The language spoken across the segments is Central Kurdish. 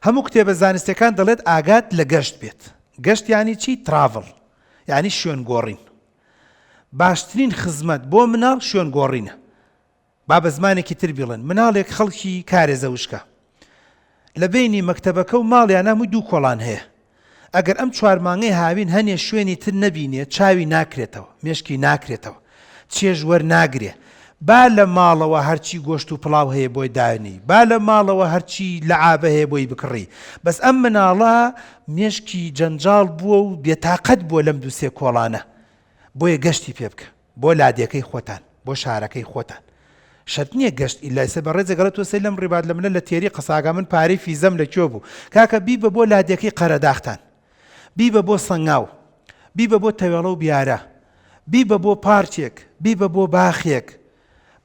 هەموو کتێبە زانستیەکان دەڵێت ئاگات لە گەشت بێت. گەشت یانی چی؟ Travel یانی شوێن گۆڕین. باشترین خزمەت بۆ مناڵ شوێن گۆڕینە. با بە زمانێکی تر بیڵێن مناڵێک خەڵکی کارێزە وشکە لە بەینی مەکتەبەکە و ماڵیان هەمووی دوو کۆڵان هەیە ئەگەر ئەم چوار مانگەی هاوین هەنێ شوێنی تر نەبینێ چاوی ناکرێتەوە مێشکی ناکرێتەوە چێژ وەرناگرێ با لە ماڵەوە هەرچی گۆشت و پڵاو هەیە بۆی دانێی با لە ماڵەوە هەرچی لەعابە هەیە بۆی بکڕی بەس ئەم مناڵە مێشکی جەنجاڵ بووە و بێتاقەت بووە لەم دوو سێ کۆڵانە بۆیە گەشتی پێ بکە بۆ لادێکەی خۆتان بۆ شارەکەی خۆتان شەرت نییە گەشت ئیلا ئێستا بەڕێزێک ئەڵێ تۆ سەی لەم ڕیبات لە منە لە تێری قەساگا من پارەی فیزەم لە کوێ بوو کاکە بیبە بۆ لادێکەی قەرەداختان بیبە بۆ سەنگاو بیبە بۆ تەوێڵە و بیارە بیبە بۆ پارکێک بیبە بۆ باخێک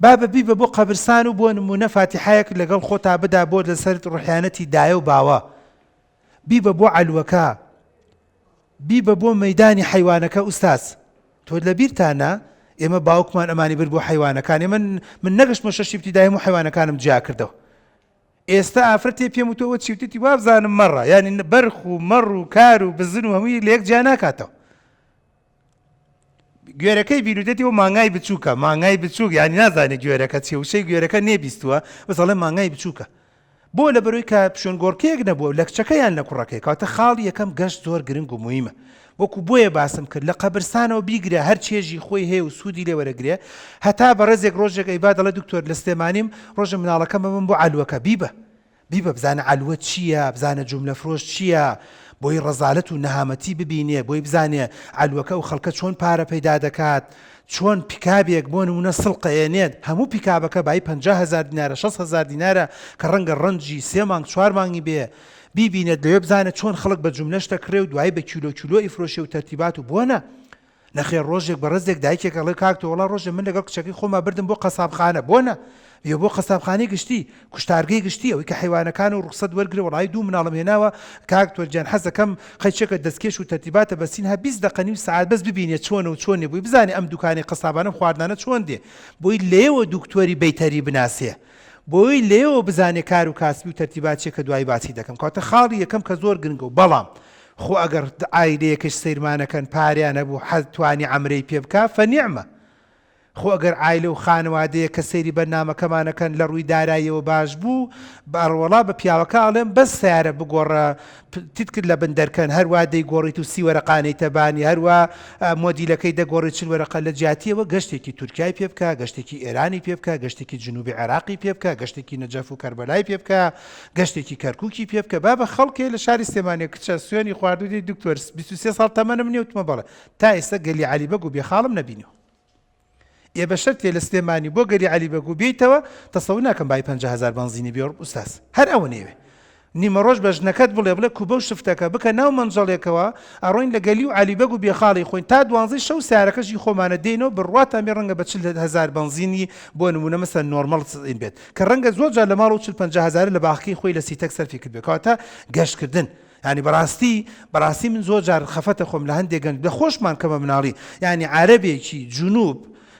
بابە بیبە بۆ قەبرسان و بۆ نمونە فاتیحایەک لەگەڵ خۆتا بدا بۆ لەسەر ڕحیانەتی دایە و باوە بیبە بۆ عەلوەکە بیبە بۆ مەیدانی حەیوانەکە ئوستاز تۆ لەبیرتانە ئێمە باوکمان ئەمانی برد بۆ حەیوانەکان ئێمە من نەگەشتمە شەشی ابتدایی هەموو حەیوانەکانم جیا کردەوە ئێستا ئافرەتێ پێم وتەوە چی وتیتی وابزانم مەڕە یانی بەرخ و مەڕ و کار و بزن و هەمووی لە یەک جیا ناکاتەوە گوێرەکەی بینوتێتی و مانگای بچووکە مانگای بچووک یانی نازانێت گوێرەکە چیە وشەی گوێرەکە نێبیستووە بەس ئەڵێ مانگای بچووکە بۆ لە بەرۆی کە شوێن گۆڕکێک نەبووە لە کچەکە یان لە کوڕەکەی کەواتە خاڵی یەکەم گەشت زۆر گرنگ و مویمە وەکو بۆیە باسم کرد لە قەبرسانەوە بیگرە هەر چێژی خۆی هەیە و سوودی لێ وەرەگرێ هەتا بەڕێزێک ڕۆژێک ئەیبا دەڵێ دکتۆر لە سلێمانیم ڕۆژە مناڵەکەم ببم بۆ عەلوەکە بیبە بیبە بزانە عەلوە چییە، بزانە جوملە فرۆش چییە، بۆی ڕەزالەت و نەهامەتی ببینێ، بۆی بزانێ عەلوەکە ئەو خەڵکە چۆن پارە پەیدا دەکات، چۆن پیکابێک بۆ نموونە سڵق ئەیەنێت، هەموو پیکابەکە بایی 50 هەزار دینارە، 60 هەزار دینارە کە ڕەنگە ڕەنجی سێ مانگ چوار مانگی بێ، بیبینێت لەوێ بزانێت چۆن خەڵک بە جوملەش دەکڕێ و دوایی بە کیلۆ کیلۆ ئەیفرۆشێ و تەرتیبات و بۆ نا نەخێر ڕۆژێک بەڕێزێک دایکێک ئەڵێ کاک تۆ وەڵا ڕۆژێ من لەگەڵ کچەکەی خۆما بردم بۆ قەسابخانە بۆ نا یە بۆ قەسابخانەی گشتی کوشتارگەی گشتی ئەوەی کە حەیوانەکان و ڕوخسەت وەرگرە وەڵایی دوو مناڵم هێناوە کاک تۆر گیان حەز دەکەم قەیچێکە دەستکێش و تەرتیباتە بەسین ها 20 دەقە نیو سەعات بەس ببینێ چۆنە و چۆن نیە بۆی بزانێ ئەم دوکانی قەسابانە و خواردنانە چۆن دێ بۆی لێوە دوکتۆری بەیتەری بناسێ بۆی لێوە بزانێ کار و کاسبی و تەرتیبات چیە کە دوایی باسی دەکەم کەواتە خاڵی یەکەم کە زۆر گرنگە و بەڵام خۆ ئەگەر عایلەیەکش سەیرمانەکەن پارەیان هەبوو حەز توانی عەمرەی پێ بکا فەنیعمە خۆ ئەگەر عایلە و خانەوادەیەک کە سەیری بەرنامەکەمانەکەن لە ڕووی داراییەوە باش بوو بەڕوەڵا بە پیاوەکە ئەڵێم بەس سەیارە بگۆڕە تیت کرد لە بن دەرکەن هەروا دەیگۆڕیت و سی وەرەقانەی تەبانی هەروا مۆدیلەکەی دەگۆڕی 40 وەرەقە لە جیاتیەوە گەشتێکی تورکیای پێ بکە گەشتێکی ئێرانی پێ بکە گەشتێکی جنوبی عێراقی پێ بکە گەشتێکی نەجەف و کەربەلای پێ بکە گەشتێکی کەرکوکی پێ بکە بابە خەڵکێ لە شاری سلێمانیە کچە سوێنی خواردوو دێی دکتۆر 23 ساڵ تەمەنم نیە وتمە بەڵێ تا ئێستا گەلی عەلی بەگ و بێخاڵم نەبینیوە ئێ بە شەرتێ لە سلێمانی بۆ گەلی عەلی بەگ و بێیتەوە تەسەور ناکەم بای 50 هەزار بەنزینی بێ ئوستاز هەر ئەوە نەیەوێ نیمەڕۆژ بە ژنەکەت بڵێ بڵێ کوبە و شفتەکە بکە ناو مەنجەڵێکەوە ئەڕۆین لە گەلی و عەلی بەگ و بێخاڵی خۆین تا دوانزەی شەو سەیارەکەش هی خۆمانە دێینەوە بڕواتان بێ ڕەنگە بە 40 هەزار بەنزینی بۆ نموونە مەسەلەن نۆرمەڵ این بێت کە ڕەنگە زۆر جار لە ماڵەوە چل پەنجا هەزارە لە باخەکەی خۆی لە سیتەک سەرفی کردبێ کەواتە گەشتکردن یانی بەڕاستی بەڕاستی من زۆر جار خەفەتە خۆم لە هەندێک گەنج لە خۆشمان کە بە مناڵی یانی عارەبێکی جنوب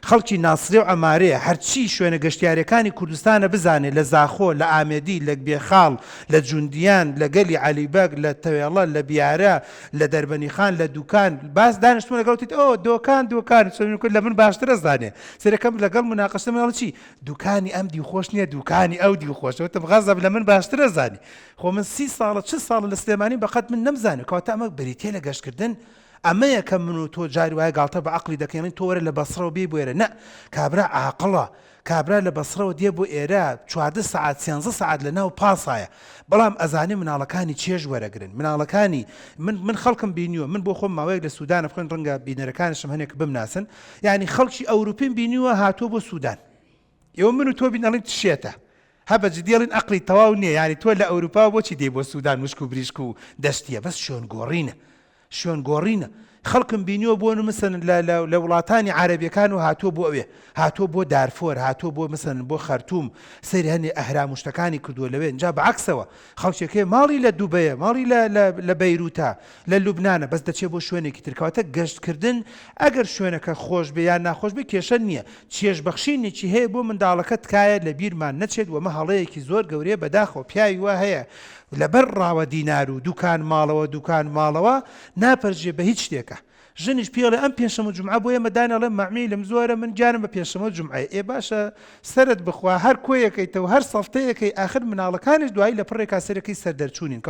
خەڵکی ناسرێ و عەمارێ هەرچی شوێنە گەشتیاریەکانی کوردستانە بزانێ لە زاخۆ لە ئامێدی لە بێخاڵ لە جوندیان لە گەلی عەلی بەگ لە تەوێڵە لە بیارە لە دەربەنیخان لە دوکان باس دانیشتمە لەگەڵ وتیت ئۆ دۆکان دۆکان چۆن لە من باشترە زانێ سەرەکەم لەگەڵ مناقەشە من چی دوکانی ئەم دیو خۆش نییە دوکانی ئەو دیو خۆشە وتم غەزەب لە من باشترە زانی خۆ من سی ساڵە چ ساڵە لە سلێمانی بەقەت من نەمزانی کەواتە ئەمە بریتە لە گەشتکردن ئەمەیە کە من و تۆ جاری وایە گاڵتە بە عەقڵی دەکەین ئەڵێین تۆ وەرە لە بەسڕەوە بێی بۆ ئێرە نە کابرا عاقڵە کابرا لە بەسڕەوە دێ بۆ ئێرە 14 سەعات سیانزە سەعات لە ناو پاسایە بەڵام ئەزانێ مناڵەکانی چێژ وەرەگرن مناڵەکانی من من خەڵکم بینیوە من بۆ خۆم ماوەیەک لە سودانە خوێن ڕەنگە بینەرەکانشم هەنێک بمناسن یعنی خەڵکی ئەوروپیم بینیوە هاتووە بۆ سودان ئێوە من و تۆ بین ئەڵین شێتە هە بە جدی ئەڵین ئەقڵی تەواو نییە یانی تۆ لە ئەوروپاوە بۆچی دێی بۆ سودان وشک و بریشک و دەشتیە بەس شوێن گۆڕینە شوێن گۆڕینە. خەڵکم بینیوە بۆ نمسن لە وڵاتانی عربیەکان و هاتووە بۆ ئەوێ، هاتووە بۆ دارفۆر، هاتووە بۆ مثلەن بۆ خەرتوم، سەیری هەنێ ئەهرام و شتەکانی کردووە لەوێ، ئینجا بە عەکسەوە خەڵکێک هەیە ماڵی لە دوبەیە، ماڵی لە لە لە بەیروتە، لە لوبنانە، بەس دەچێ بۆ شوێنێکی تر، کەواتە گەشتکردن ئەگەر شوێنەکە خۆش بێ یان ناخۆش بێ کێشە نییە، چێژبەخشینێکی هەیە بۆ منداڵەکە تکایە لە بیرمان نەچێت وەمە هەڵەیەکی زۆر گەورەیە بەداخەوە پیاوی وا هەیە لەبەر ڕاوە دینار و دوکان ماڵەوە دوکان ماڵەوە ناپەرژێ بە هیچ شتێکە ژنیش پێی ئەڵێ ئەم پێنجشەم و جومعە بۆ ئێمە دانێ ئەڵێ مەعمیلم زۆرە من گیانم بە پێنجشەمە و جومعەیە ئێ باشە سەرت بخوا هەر کۆیەکەیتەوە هەر سەفتەیەکەی ئاخر مناڵەکانیش دوایی لە پڕێکا سەرەکەی سەردەرچوونین کەواتە.